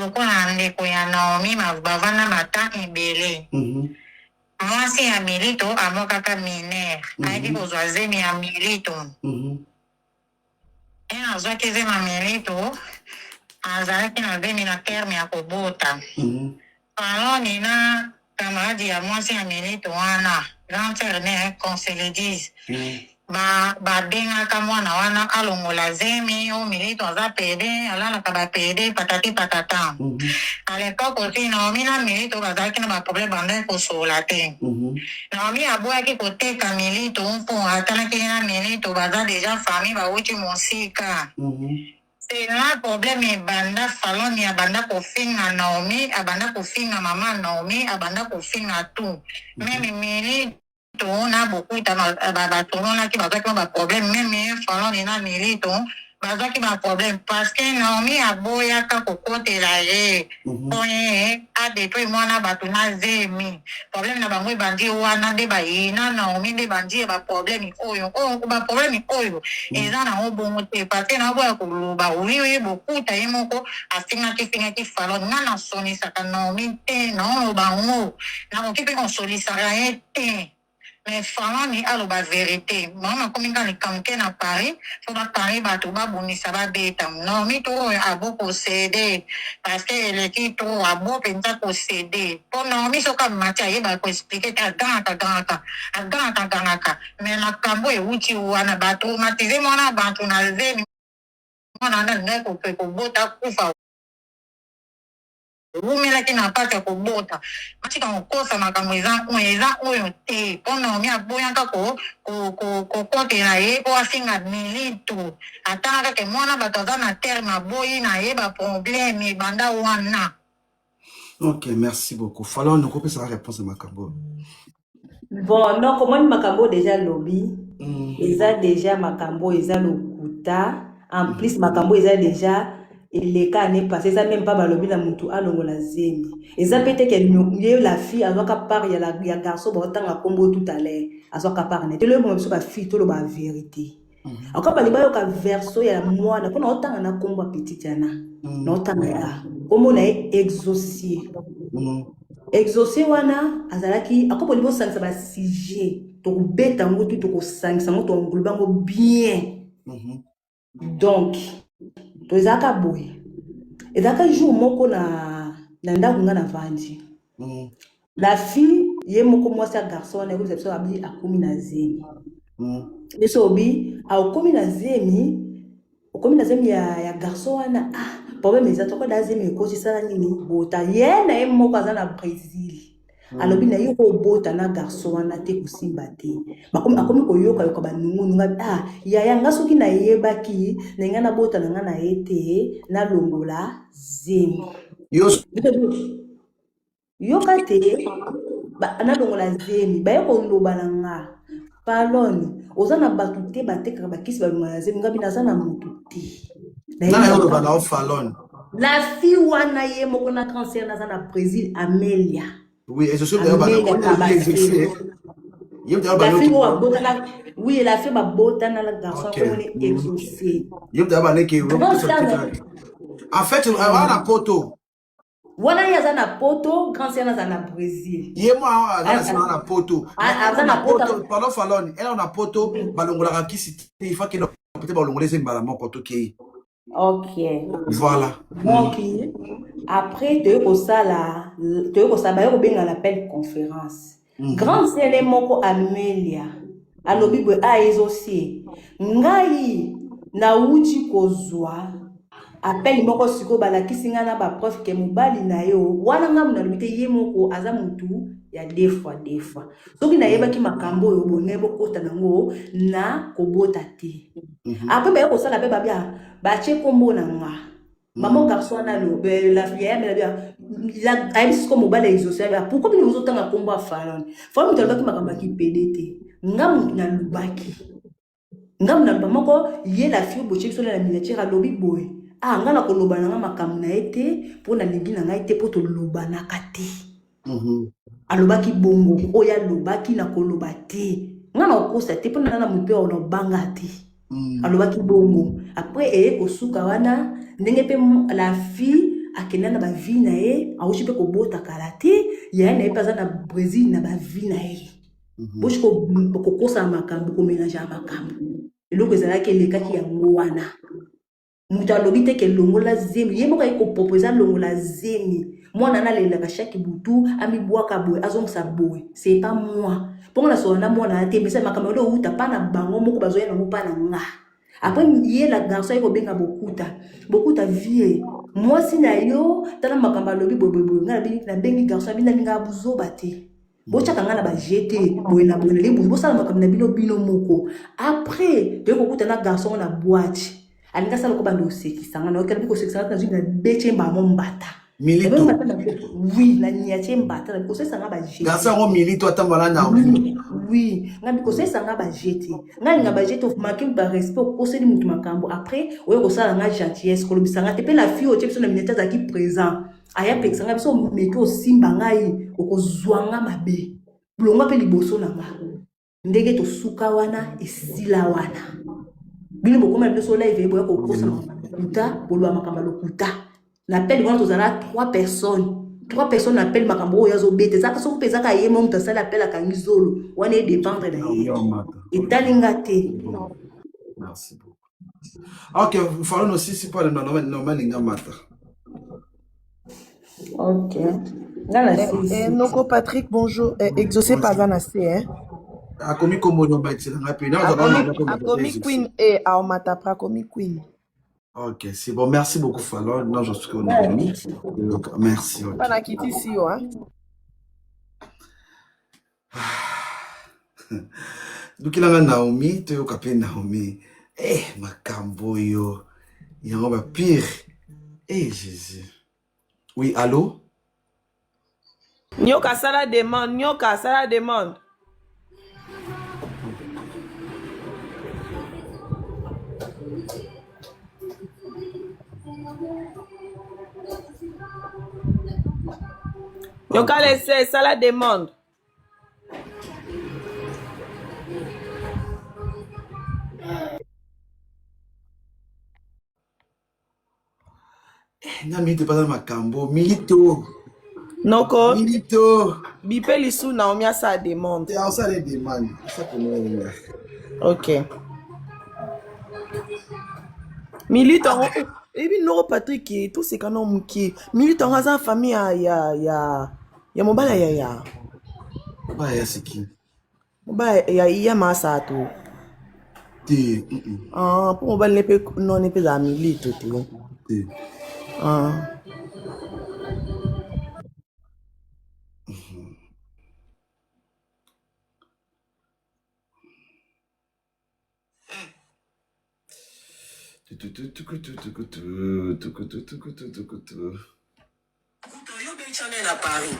Lokola ndeko ya Naomi bavanda ba temps ebele. Mwasi ya Milito abwakaka mineur, ayaki kozwa zemi ya Milito. Heure azwaki zemi ya Milito, azalaki na zemi na terme ya kobota. Falone na camarade ya mwasi ya Milito wana, grande sœur ne, qu'on se le dise, ba babengaka mwana wana alongola zemi o Milito aza pede, alalaka ba pede patati patata. À l'époque aussi Naomi na Milito bazalaki na ba problème, bandaki kosolola te. Naomi aboyaki koteka Milito mpo atalaki ye na Milito baza dejà famille, bawuti mosika. C'est là problème ebanda. Faloni abanda kofinga Naomi, abanda kofinga mama Naomi, abanda kofinga tout, même Milito na Bokuta basololaki, bazwaki mwa baproblème. Même Faloni na Milito bazwaki baproblème parce que Naomi aboyaka kokotela ye mpo ye adétruire mwana bato na zemi. Problème na bango ebandi wana nde bayina Naomi, nde bandi ya baproblème oyo. Oyo baproblème oyo eza nango bongo te parce que naboya koloba. Oui, Bokuta ye moko afingaki fingaki Falon. Nga nasonisaka Naomi te, naoloba ngo, nakoki mpe kosolisaka ye te, mais Faloni aloba vérité. Mama akomi nga likambo ke na Paris, fo bakangi bato, babundisa, babeta Naomi to oyo abo kocéder parce que eleki to abo mpenza kocéder, mpo Naomi soki amati ayebaka koexpliquer te, agangaka gangaka, agangaka gangaka. Mais makambo ewuti wana, batraumatiser mwana bantu na zemi. Mwana wana alingaki kope kobota, kufa, ewumelaki na mpasi ya kobota. Batika kokosa, makambo eza oyo eza oyo te, mpo Naomi aboyaka kokotela ye mpo afinga Milito. Atanga kaka mwana bato aza na terme, aboyi na ye, baproblème ebanda wana. Ok, merci beaucoup. Falon, okopesaka réponse ya makambo. Bon, donc omoni makambo oyo déjà lobi eza déjà makambo oyo eza lokuta. En plus makambo oyo eza déjà eleka année passée, eza même pas balobi na mutu alongola zemi. Eza mpe te ke ye la fille azwaka part ya garçon baotanga nkombo tout à l'heure, azwaka part na ye te. Loyeboma biso bafille toloba vérité. Akoka balingi bayoka version ya mwana mpona otanga na nkombo ya petite yana. Naotanga ya nkombo na ye Exaucier. Exaucier wana azalaki akopo bosangisa basujet, tokobeta yango tu, tokosangisa yango, tokonguluba yango bien. Donc tozalaka boye, ezalaka jour moko na ndako nga navandi. La fille ye moko, mwasi ya garçon wana, ekobisa biso abi akomi na zemi. Biso obi akomi na zemi, okomi na zemi ya garçon wana. Ah, problème eza tokoda zemi ekosi sala nini, bota ye na ye moko aza na Brésil. Alobi na ye kobota na garçon wana te, kosimba te. Akomi koyokayoka banungununga. Ah yaya, nga soki nayebaki na ngai nabota na ngai na ye te, nalongola zemi. Yo Yoka te, nalongola zemi. Baye koloba na nga: "Palone, oza na bato te batekaka bakisi balongola na zemi?" Ngabi naza na motu te. Nana yo oloba na o Falon? La fille wana ye moko na grande sœur naza na Brésil, Amelia. Oui, exaucé d'ailleurs. Amelia. Bana exaucé ye d'ailleurs. La fille oyo Bana abotana, oui, la fille babotana na garçon. Komoni Exaucé. Ye d'ailleurs baneke. Grande sœur. En fait wana na poto. Wana ye aza na poto, grande sœur aza na Brésil. Ye mo aza na nsima na poto. Aza na poto. Pardon Falon, ela na poto balongolaka kisi te, il faut kende peut-être balongola eza mbala moko, tokei. Voilà. Donc après toye kosala, toye kosala, baye kobenga l'appel conférence. Grande sœur moko Amelia alobi boye: "A Exaucé, ngai nawuti kozwa appel moko sikoyo, balakisi ngai na bapreuve ke mobali na yo wana." Ngambu nalobi te, ye moko aza motu ya deux fois deux fois. Soki nayebaki makambo oyo bongai bokota nango na kobota te. Après baye kosala mpe babia batie nkombo na nga. Mama garçon wana yaya mela ayebisi siko mobali ya Exaucé abia: "Pourquoi bino bozotanga nkombo ya Falon?" Falon moto alobaki makambo ya kipede te. Nga moto nalobaki, ngambo na loba moko ye la fille botie biso na miniature alobi boye: "Ah, nga na koloba na nga makambo na ye te mpo nalingi na ngai te, mpo tolobanaka te." Alobaki bongo, oyo alobaki na koloba te, nga na kokosa te mpo na motu oyo na obanga te. Alobaki bongo. Après eye kosuka wana ndenge mpe la fille. akenda na ba vie na ye, awuti mpe kobota kala te, yaya na ye mpe aza na Brésil na ba vie na ye. Boshi kokosana makambo, komelange makambo. Eloko ezalaki elekaki yango wana. Moto alobi te ke longola zemi, ye moko aye kopropose alongola zemi. Mwana na alelaka chaque butu, amibwaka boye, azongisa boye. C'est pas moi. Mpongo nasola na mwana te, mais makambo yango euta pa na bango moko bazoya nango pa na nga. Après ye la garçon aye kobenga Bokuta. Bokuta vie. Mwasi na yo, tala makambo alobi boye boye boye. Nga nabengi garçon abi nalinga buzoba te. Botyaka nga na ba jete boye na boye na limbuzi, bosala makambo na bino bino moko. Après toye kokuta na garçon na boîte. Alingi asala ko banda osekisa nga, nayoki alobi kosekisa nga nazwi na beti mbamo mbata. Milito. Oui, na niatie mbata, na kosekisa nga ba jete. Garçon yango Milito atambola na Oui, oui, nga kosekisa nga ba jete. Nga linga ba jete, manque ba respect, okoseli mutu makambo. Après oye kosala nga gentillesse, kolobisa nga te pe la fille otie biso na minute azalaki présent. Aya pekisa nga biso meki osimba ngai okozwa nga mabe. Longwa pe liboso na nga. Ndenge tosuka wana esila wana. Bino bokoma bino so live boya kokosa lokuta, boloba makambo ya lokuta. Na appel wana tozala 3 personnes. 3 personnes na appel makambo oyo azobeta. Ezaka soki mpe ezaka ye moko moto asali appel akangi zolo. Wana e dépendre na ye. Etali nga te. Merci beaucoup. Ok, Falon aussi, si pas le normal, normal, nga mata. Ok. Nga na Eh, sisi. eh, Noko Patrick, bonjour. Eh, exaucé Bonjour. pas na se, hein. Akomi kombo nyomba etilanga pe. Na zaba Akomi, na kombo akomi exaucé. Queen e aomata pra akomi Queen. Ok, c'est bon. Merci beaucoup, Falon. Non, je suis au Naomi. Donc, merci. Ok. Pana kiti si yo, hein. Lukilanga Naomi, toyoka pe Naomi. Eh, makambo yo. Yango ba pire. Eh, Jésus. Oui, allô? Nyoka sala demande, nyoka sala demande. Nyoka Ok. laisse sala demande. Na minute pas makambo. Milito. Noko, Milito. bipe lisu Naomi asala demande. C'est ça les demandes. Ça pour moi. Ok. Milito yango ebi noko Patrick toseka na moke. Milito yango aza famille ya ya ya ya mobali ya ya. Ba ya siki. Mobali ya ya masa to. Te. Ah, mpo mobali ne mpe none mpe ezala milito te. Te. Ah. Yo bencha naye na Paris.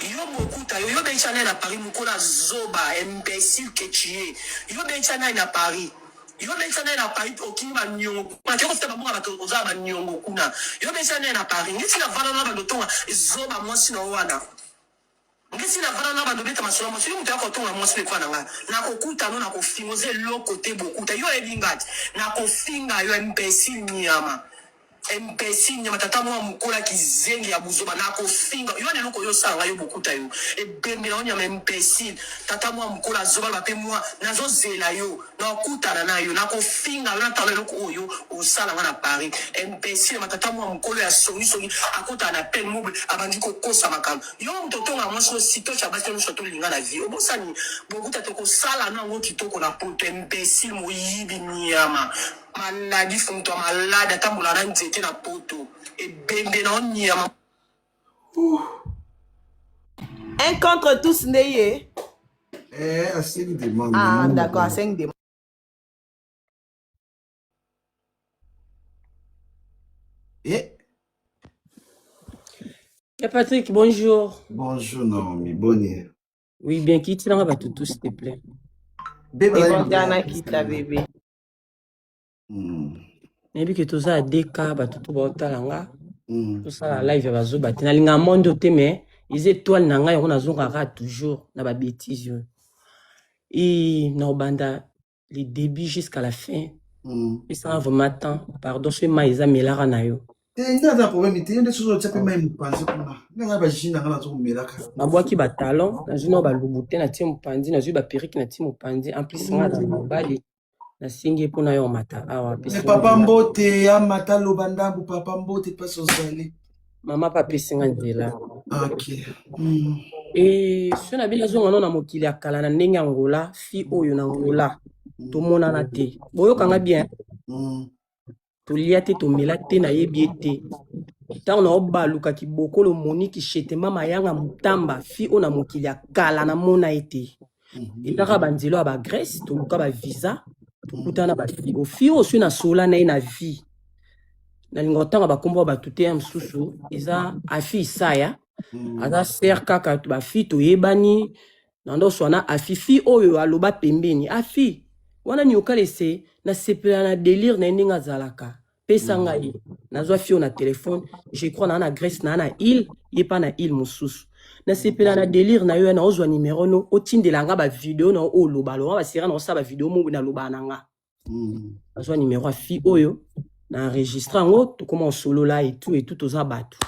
Yo bokuta yo yo bencha naye na Paris mukola zoba imbecile que tu es. Yo bencha naye na Paris. Yo bencha naye na Paris okimi ba niongo kuna ke kofuta ba mbongo ya bato oza ba niongo kuna. Yo bencha naye na Paris. Ngeti na vanda na bando tonga zoba mwasi na wana. Ngeti na vanda na bando beta masolo mwasi yo moto ya kotonga mwasi epa na nga. Nakokuta no nakofinga oza eloko te bokuta. Yo oyebi nga te. Nakofinga yo imbecile nyama. Imbecile nyama tata mwa mukola kizengi ya buzoba nakofinga yo wana eloko yo osala nga yo bokuta yo ebembe na yo nyama imbecile tata mwa mukola zoba loba pe mwa nazozela yo nakutana na yo nakofinga yo natala eloko oyo osala nga na Paris imbecile nyama tata mwa mukolo ya songi songi akotana na peine moble abandi kokosa makambo yo moto otonga mwasi no sitoche ya basi nyonso tolinga na vie obosani bokuta tokosala no yango kitoko na poto imbecile moyibi nyama Maladif moto ya malade atambola na nzete na poto ebembe na yo nyama. Un contre tous nde ye. Eh, asengi demande. Ah, d'accord, asengi demande. Eh, Eh Patrick, bonjour. bonjour Naomi, bonne. Oui, bien, qui t'a tout, s'il te plaît. Bébé, Ebongana kita bébé. Nayebi ke toza ya DK bato to baotala nga tosala live ya bazoba te nalinga monde te mais eza étoile na ngai yango nazongaka toujours na babétise oyo e na obanda le début jusqu'à la fin. Esanga vraiment temps pardon soki mai eza melaka na yo. Te nga aza na problème te, yo nde soki otia mpe mai mopanzi kuna. Nga na ba jus na nga nazo komelaka. Nabwaki ba talon, nazwi nao ba louboutin natie mopanzi, nazwi ba perruque natie mopanzi. En plus nga na mobali nasengi ye mpona yo omata awa apesi Mais nga papa nzela. mbote, amata loba ndambu papa mbote place ozali. Mama pe apesi nga nzela. Ok. E soki na bino azonga nao na mokili ya kala na ndenge ya Angola, fi oyo na Angola tomonana te. Boyoka nga bien? Tolia te tomela te nayebi ye te. Ntango naobaluka kibokolo Monique Chetema Mayanga Mutamba fi oyo na mokili ya kala namona ye te. Ezaka banzela ya ba Grèce toluka ba visa tokutana ba fi. Ofi oyo soki nasola na ye na vie nalinga kotanga bakombo ya bato te ya mosusu eza afi Isaya aza ser kaka bafi toyebani na ndoso wana afi fi oyo aloba pembeni afi wana niokalese nasepela na delire na ye ndenge azalaka pesa ngai nazwa fi oyo na telefone je crois naa na Grèce naa na ile ye pa na ile mosusu nasepela na delire na yo ya naozwa numero no otindela nga bavideo na oyo oloba loba basera na osala bavideo mo nalobaka na nga Nazwa numero ya fille oyo na enregistre yango tokoma osolola et tout et tout toza bato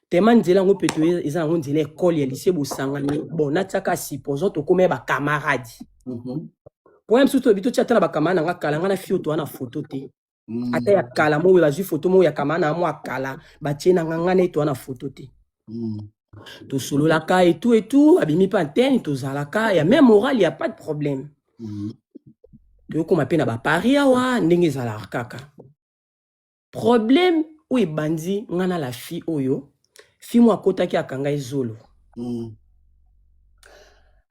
tema nzela yango mpe toye eza yango nzela ekole ya lycée bosangani bon natiaka supposons tokoma ya bacamarade po mosusu toyebi totia ata na bacamarade na nga kala nga na fille oyo toza na foto te ata ya kala moyo bazwi foto moko ya camarade na mwa kala batie na nga nga na ye toza na foto te tosololaka et tout et tout abimi mpe antenne tozalaka ya même moral ya pas de problème toyokoma mpe na baparis awa ndenge ezalaka kaka problème oyo ebandi nga na la fille oyo fille mo akotaki akanga ye zolo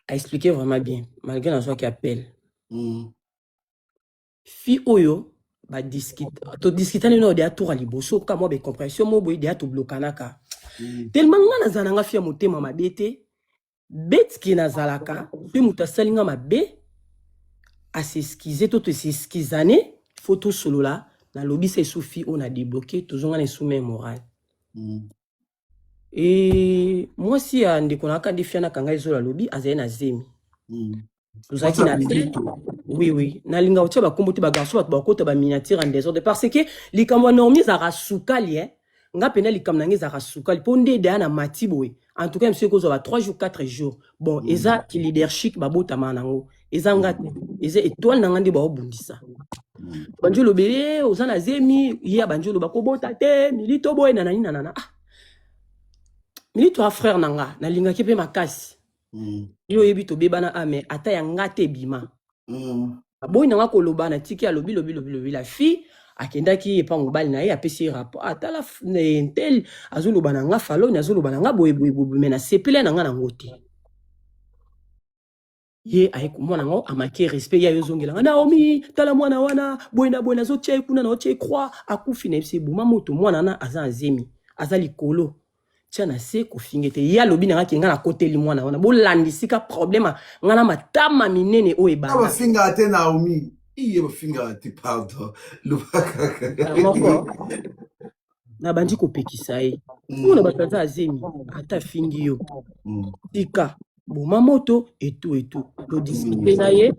aexplike vraiment bien malgré nazwaki appel Fille oyo ba discute to discuta nino deya tour ya liboso ka mwa ba incompréhension mo boye deya toblokanaka tellement nga nazala na nga fille ya motema mabe te betike nazalaka soki moto asali nga mabe as'excuse to tos'excusane fo tosolola nalobisa esu fille oyo na débloqué tozonga na esu même moral e mwasi ya ndeko na kaka nde fia nakanga ezola alobi azali na zemi tozalaki na oui oui nalinga kotia bakombo te bagarçon bato bakota baminiature en désordre parce que likambo ya normi ezalaka sukali eh? nga mpenza likambo na nga ezalaka sukali mpo nde deya na mati boye en tout cas mosu ekozwa ba 3 jours 4 jours bon eza ki leadership babotama nango eza nga te eza étoile na nga nde baobundisa bandi oloba ye oza na zemi ye abandi oloba kobota te milito boye na nani na nana ah milito a frère na nga nalingaki mpe makasi yo oyebi tobebana a mais ata ya nga te ebima aboyi na nga koloba natiki alobi lobi lobi lobi la fille akendaki epa mobali na ye apesi ye rapport atala ntel azoloba na nga faloni azoloba na nga boye boye boye me nasepela na nga nango te ye aye mwana yango amake respect ye ayozongela nga Naomi tala mwana wana boye na boye nazotia ye kuna naotia ye croix akufi na yebisi eboma moto mwana wana aza na zemi aza likolo tia na se kofinga te ye alobi na nga ke nga nakoteli mwana wana bolanda esika problème nga na matama minene oyo ebanda bafingaka te Naomi iye bafingaka te pardon loba kaka moko nabandi kopekisa ye mpona bato aza azemi ata afingi yo tika boma moto etu etu todiskute na ye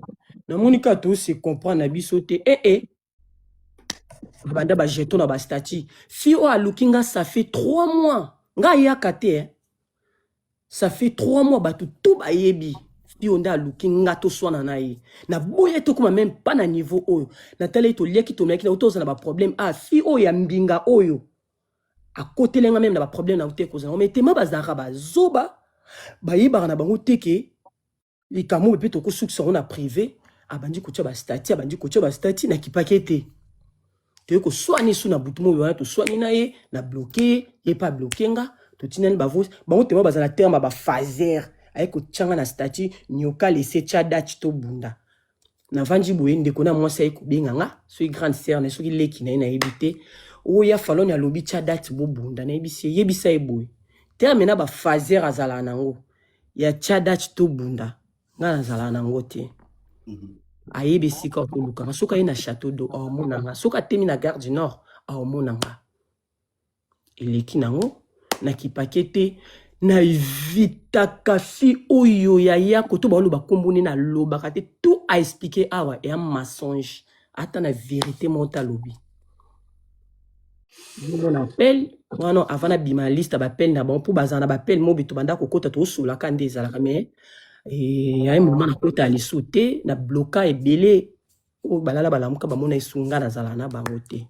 namoni kaka tose comprendre na biso te ee eh, eh. banda ba jeton na ba statut fille oyo aluki nga ça fait 3 mois nga ayaka te eh. Ça fait 3 mois bato tout bayebi fille oyo nde aluki nga toswana na ye naboya tokóma même pas na niveau oyo natala ye toliaki tomelaki na tozala na baproblème ah fille oyo ya mbinga oyo akoteli nga même na baproblème na te kozala mais tema bazalaka bazoba bayebaka na bango te ke likambo oyo mpe tokosukisa yango na privé abandi kotia bastati abandi kotia bastati nakipaki ete toye koswani esu na butu moyo wana toswani na ye na bloke ye ye mpe abloke nga totindani bavoice bango tema baza na terme ya bafaser aye kotia nga na statut nyoka lese tia date tobunda navandi boye ndeko na mwasi aye kobenga nga soki grande sœur na ye soki leki na ye nayebi te oyo ya faloni alobi tia date bobunda nayebisi ye yebisa ye boye terme na bafaser azalaka nango ya tia date tobunda nga nazalaka nango te ayebi esika okoluka nga soki aye na château d'eau aomona nga soki atemi na gare du nord aomona nga eleki nango nakipake te na evitaka fi oyo yaya koto baoloba nkombo nde nalobaka te tout a expliqué awa eya mensonge ata na vérité moko te alobi. Nazomona appel wana avant nabima na liste ya baappel na bango mpo bazala na baappel mobi tobanda kokota tosolaka nde ezalaka mais ya un moment nakota lisu te na bloka ebele oyo balala balamuka bamona esu nga nazala na bango te.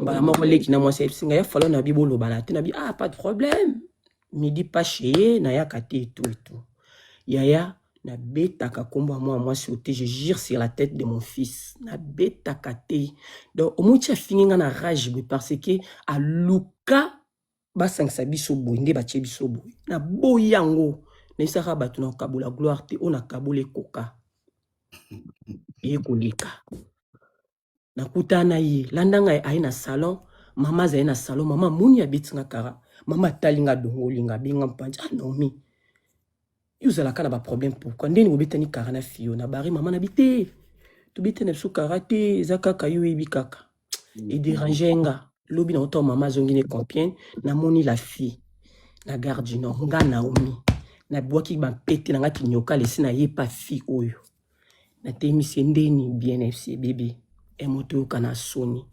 Mbala moko leki na mwasi ayebisi ngai ya falo na bi bolobana te na bi ah pas de problème midi pas chez ye nayaka te etu etu yaya nabetaka nkombo ya mwana mwasi oyo te, je jure sur la tête de mon fils, nabetaka te. Donc omoni ti afingi nga na rage boye parce que aluka basangisa biso boye nde batie biso boye, naboyi yango. Nayebisaka bato na kokabola gloire te, oyo nakabola ekoka eye koleka. Nakutana na ye, landa ngai, aye na salon, mama azali na salon, mama amoni abeti nga kara, mama atali nga adongoli nga, abengi nga mopanzi, ah Naomi, yo ozalaka na ba problème pourquoi? Ndeni bobetani kara na fille na bare, mama na bi te, tobetani na biso kara te, eza kaka yo oyebi kaka. E déranger nga, lobi na oto mama azongi ne Compiègne, namoni la fille na gare du Nord, nga Naomi, nabwaki ba mpete na nga kinyoka lesi na ye pa fille oyo. Natelemisi ye ndeni bien FC bebe emo toyokana soni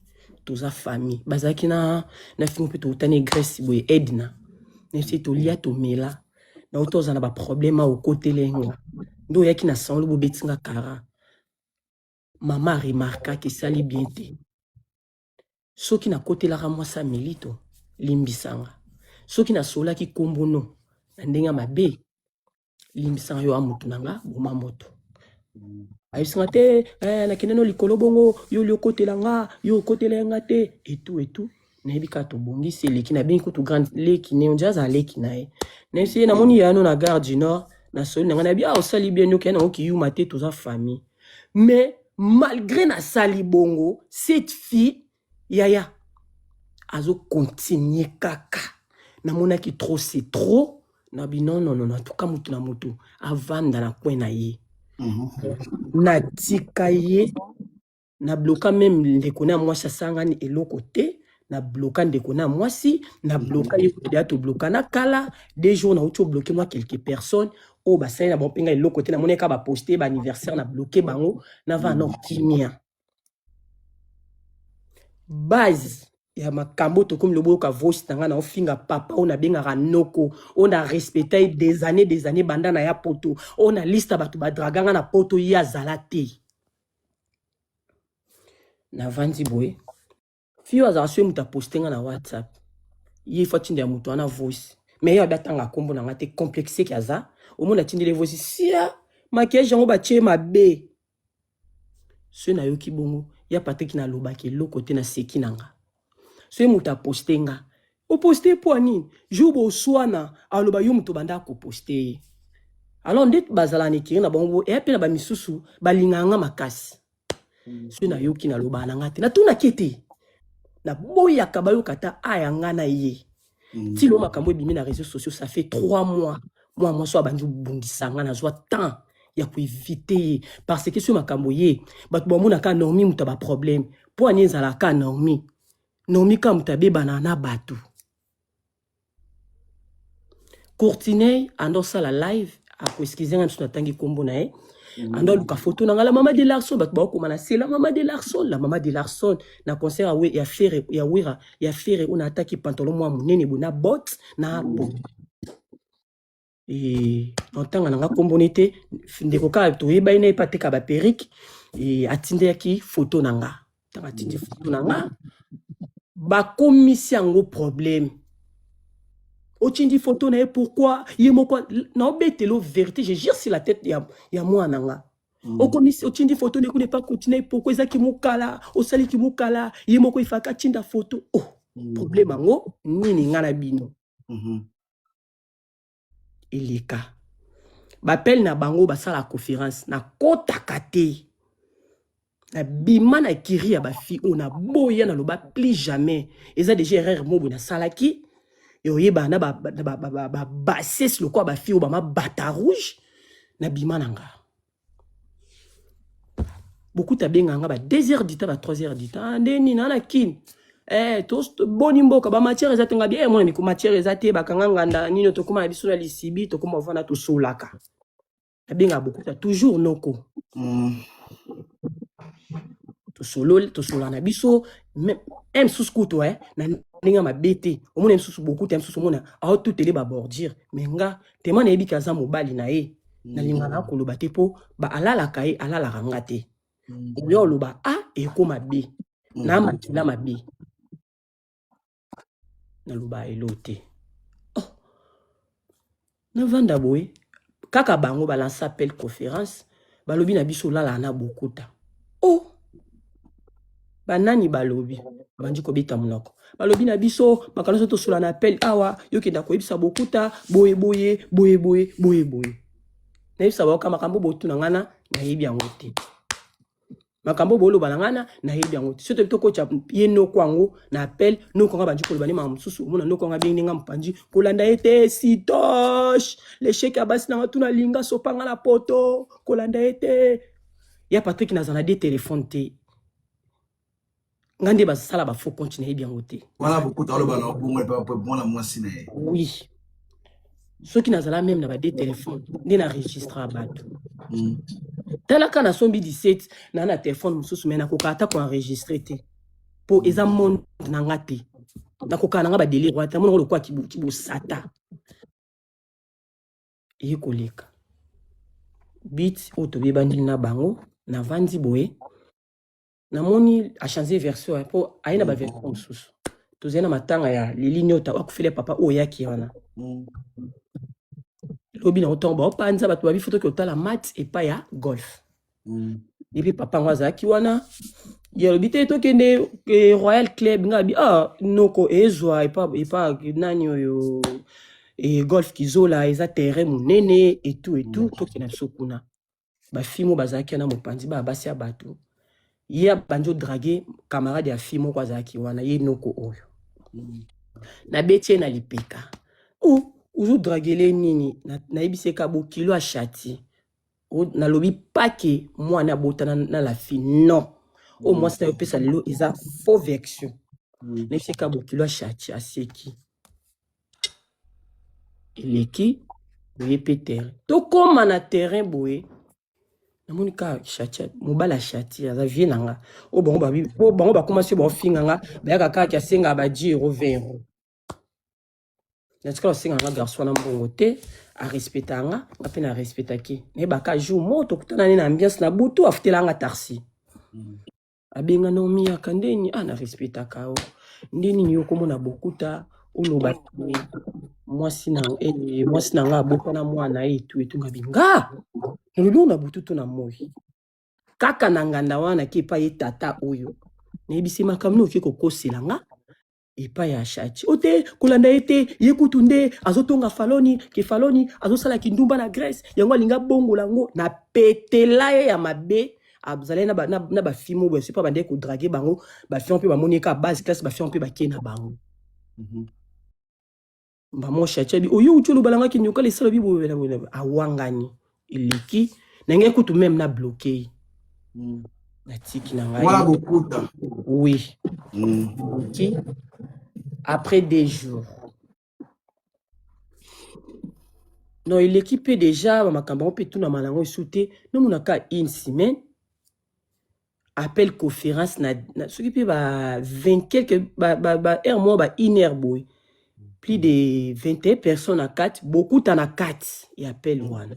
toza famille bazalaki na na fingo mpe toutani Grèce boye Edna nefsi tolia tomela na oto oza na ba problème a okotele nga nde oyaki na salon bobeti nga kara mama remarkaki esali bien te soki nakotelaka mwasi ya milito limbisanga soki nasolaki kombo no na ndenge ya mabe limbisanga yo a motu na nga boma moto ayebisanga te eh, nakende no likolo bongo yo oli okotela nga yo okotela nga te etu etu nayebi kaka tobongisi eleki nabengi kutu grande leki ne ondia azala leki na ye nayebisi ye namoni yano na gare du nord nasoli na ngai nayebi ah osali bien noki ya nango kiyuma te toza famille mais malgré nasali bongo cette fille yaya azo continuer kaka namonaki trop c'est trop na bi non non non en tout cas mutu na mutu avanda na coin na ye natika ye na bloka meme ndeko na mwasi asangani eloko te na bloka ndeko na mwasi na bloka ye kutu deya tobloka na kala deux jours nauti obloke mwa quelques personnes oyo basali na bango mpe ngai eloko te namoni kaka baposte ba anniversaire na bloke bango navanda na kimia base ya makambo tokomi lobo oyoka voice na ngai na ofinga papa oyo nabengaka noko oyo na respecta ye des années des années banda na ya poto oyo na liste ya bato badraga ngai na poto ye azala te navandi boye fille oyo azala soki moto aposte ngai na whatsapp ye fo atinda ya moto wana voice mais ye abi atanga nkombo na ngai te complexe ki aza omoni atindeli voice sia maquillage yango batie mabe soki nayoki bongo ya Patrick nalobaki eloko te naseki na nga soki moto aposte nga oposte mpo ya nini jour boswana aloba yo moto banda akoposte ye alors nde bazala na ekiri na bango eya mpe na bamisusu balingaka nga makasi soki nayoki nalobaka na nga te natunaki ete naboyaka bayoka ata a ya nga na ye ti lelo makambo ebimi na réseaux sociaux ça fait 3 mois mwa mwasi oyo abandi kobundisa nga nazwa temps ya koevite ye parce que soki makambo ye bato bamonaka Naomi moto ya baproblème mpo ani ezalaka Naomi Naomi kaka moto abebana na bato Courtiney ando osala live akoeskize nga miso natangi nkombo na ye ando aluka foto na nga la mama de Larson bato baokoma na se la mama de Larson la mama de Larson na concert ya Ferre ya Wera ya Ferre oyo naataki pantalon mwa monene boye na botte na po e ntanga na nga nkombo ne te ndeko kaka toyebani na ye mpe ateka baperike e atindaki foto na nga ntango atindi foto na nga bakomisi yango problème otindi foto na ye pourquoi ye moko naobetelo vérité je jure sur la tête ya mwana na nga okomisi otindi foto ne kuna epa continue pourquoi ezaki mokala osaliki mokala ye moko ifaka atinda foto oh problème yango nini nga na bino eleka bapele na bango basala conférence nakotaka te nabima na kiri ya bafille oyo naboya naloba plus jamais eza déjà erreur mo boye nasalaki oyebana na babassesse lokola bafille oyo bamabata rouge nabima na nga bokuta abengaka nga ba 2 heures du temps ba 3 heures du temps nde nini na kini eh, boni mboka bamatière eza te nga bi eh, mwana miko matière eza te bakanga nganda nini tokóma na biso na lisibi tokóma ovanda tosolaka nabengaka bokuta toujours noko tosololi tosola na biso. Me mosusu kutu eh, na ndenge ya mabe te, omona mosusu bokuta mosusu omona aotutele ba bordure, mais nga tema nayebi ke aza mobali na ye, nalinga na koloba te mpo ba alalaka ye, alalaka nga te. Oyo oloba A ekoma B, na makila mabe, naloba elo te. Oh, navanda boye kaka bango balansa appel conférence, balobi na biso olala na bokuta. Oh, banani balobi, babandi kobeta monoko, balobi na biso makambo nyonso tosola na appel awa, yokenda koyebisa bokuta boye boye boye boye boye boye. Nayebisa bayoka makambo botuna nga na nayebi yango te, makambo boloba na nga na nayebi yango te. Soki tokotya ye noko yango na appel, noko yango abandi koloba nde makambo mosusu, omona noko yango abengi nga mopanzi, kolanda ye te, sitoche lesheke ya basi nanga tuna linga sopanga na poto, kolanda ye te. Ya Patrick naza na de telefone te, nga nde basala ba faux compte, nayebi yango te. Wana bokuta aloba na bongo epa mwana mwasi na ye. Oui, soki nazala meme na ba de telefone nde na registra bato. Talaka nasombi 17 na telefone mosusu, me nakoka ata koenregistre te mpo eza monde na nga te, nakoka na nga badelire wana te, namonaka lokola kibosata eye koleka bit oyo toyebani na bango. Navandi boye, namoni achange version mpo aye na baversion mosusu. Tozali na matanga ya Lili Nyota oyo akufeli papa oyo oyaki wana. Lobi nango ntongo baopanza bato babi fotoki otala mat epai ya golf. Epi papa yango azalaki wana, ye alobi te tokende Royal Club. Nga abi ah noko ezwa epa epa nani oyo e golf Kizola eza terrain monene etu etu, tokende biso kuna. Bafille moko bazalaki wana mopanzi, baya basi ya bato, ye abandi odrague camarade ya fille moko azalaki wana. Ye noko oyo nabeti ye na lipeka, o ozodragele nini? Nayebisi ye ka bokilo ashati, nalobi pake mwana abota na la fille non, oyo mwasi na yo opesa lelo eza faux version. Nayebisi ye ka bokilo ashati, aseki. Eleki boye mpe terrain, tokóma na terrain boye, namoni kaka Shati, mobali ya Shati aza vie na nga oyo bango babi po bango bakóma soki baofinga nga, bayaka kaka asengaka ba 10 euro, 20 euro. Natikala kosenga nga garçon wana mbongo te, arespecta nga, nga mpe na respectaki. Nayebaka jour moko tokutana ne na ambiance na butu, afutela nga taxi. Abenga na omiyaka ndeni ah na respectaka yo nde nini yo komona bokuta oloba te mwasi na mwasi na nga abota na mwana ye etu etu. Nga binga nalobi oyo na butu to na moi kaka na nganda wana ke epai ye tata oyo nayebisi makambo nini oke kokosela nga epai ya Shati o te, kolanda ye te, ye kutu nde azotonga Faloni ke Faloni azosala kindumba na Grèce, yango alingi abongola yango na petela ye ya mabe. Azalaki na bafille moko boye mpo abandaki kodrague bango, bafille mpe bamoni ye kaka base classe, bafille mpe bakie na bango. Mama Shati abi oyo uti oloba nanga kinyoka lesala bi boye na boye, awangani. Eleki na ngai kutu meme na bloke ye. Natiki na ngai. Wana bokuta. Oui. Ok, après 2 jours non, eleki mpe déjà bamakambo yango mpe tunama nango esu te. Nomonaka une semaine appel conférence na soki mpe ba 20 quelque ba heure moko, ba une heure boye, plus de 21 personnes na kati, bokuta na kati ya appel wana.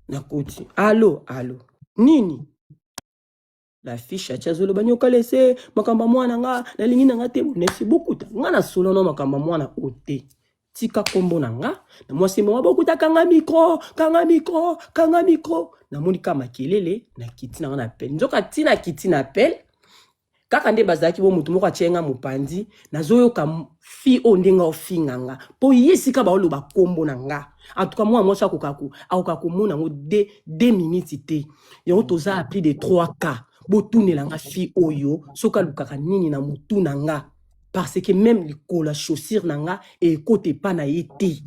Nakoti allo allo nini, la fiche atia azoloba nyoka lese makambo ya mwana nga nalingi na nga te. Nesi bokuta nga na solo na makambo ya mwana oyo te, tika nkombo na nga na mwasi moko. Bokuta kanga micro, kanga micro, kanga micro. Namoni kaka makelele na kiti na nga na appel, nzoka ntina kiti na appel kaka nde bazalaki bo motu moko atie nga mopanzi. Nazoyoka fi oyo ndenge ofinga nga mpo ye esika baoloba nkombo na nga. En tout cas mwana mwasi akoka komona yango 2 minutes te. Yango toza à plus de 3 cas. Botunela nga fi oyo soki alukaka nini na motu na nga, parce que même likolo ya chaussure na nga ekota epa na ye te.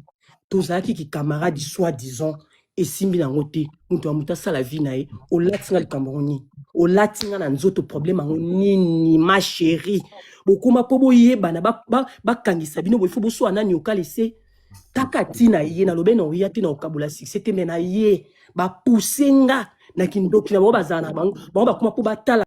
Tozalaki kicamarade soi disant, esimbi nango te. Moto ya moto asala vie na ye. Olati nga likambo yango nini? Olati nga na nzoto problème yango nini? Ma chérie, bokoma mpo boyebana, bakangisa bino boye, fo boswa nani okalese kaka ntina ye. Nalobe na oya te na okabola succès te, me na ye bapuse nga na kindoki na bango, bazala na bango, bango bakoma mpo batala.